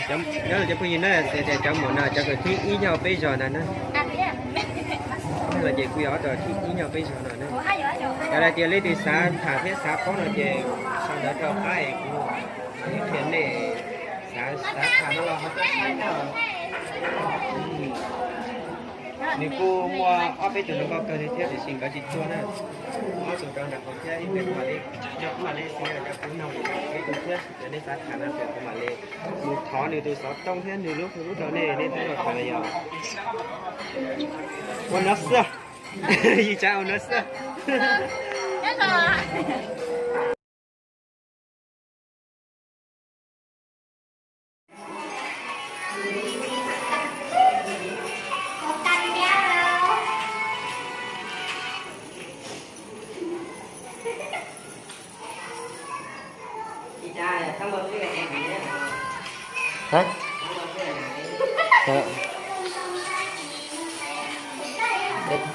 Nyob cov phooj ywg na, tias cov muam no cov kws thib ib nyob peb zos no na. Los ces kuj yog ob tug thib ib nyob peb zos no na. Yog hais tias leej twg xav tham thiab xav paub no ces sau ntawv rau qab es kuv qhia nej xav, xav tham no los ho tuaj saib na. Nws kuj muaj ob peb tug hluas nkauj kawg li thiab tiam sis nkawd tsis tuaj na. Ob tug rau nram hauv thiab ib pliag kuv mam li, kuv mam li xia rau kuv noog peb tug thiab, yog nej xav tham no ces kuv mam li mus thov nws tus xov tooj thiab nws lub Facebook rau nej, nej tau los tham los yog. Ua no xwb. Yim tsav ua no xwb.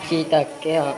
Ci tag kev os.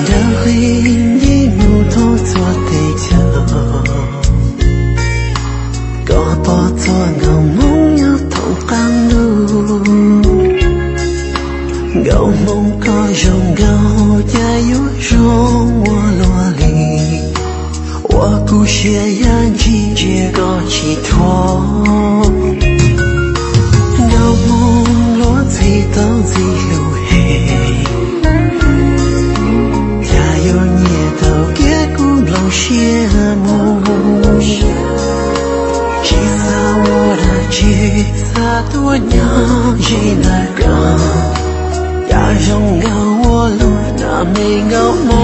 Ntawm qhib nce mus thoob txhua teb chaws, koj pom txhua nkauj hmoob nyob thoob qab ntuj. Nkauj hmoob koj zoo nkauj cas yuav zoo ua luaj li, ua kuv siab yam ntsis ntsia koj tsis thuam. Nkauj hmoob luag ntxhi tau ntxim hlub heev, cas yuav nyiam tau kiag kuv nplooj siab mus. Tsis xav ua dab tsi, xav tuaj nyob ze ntawm koj, cas zoo nkauj ua luaj na me nkauj hmoob.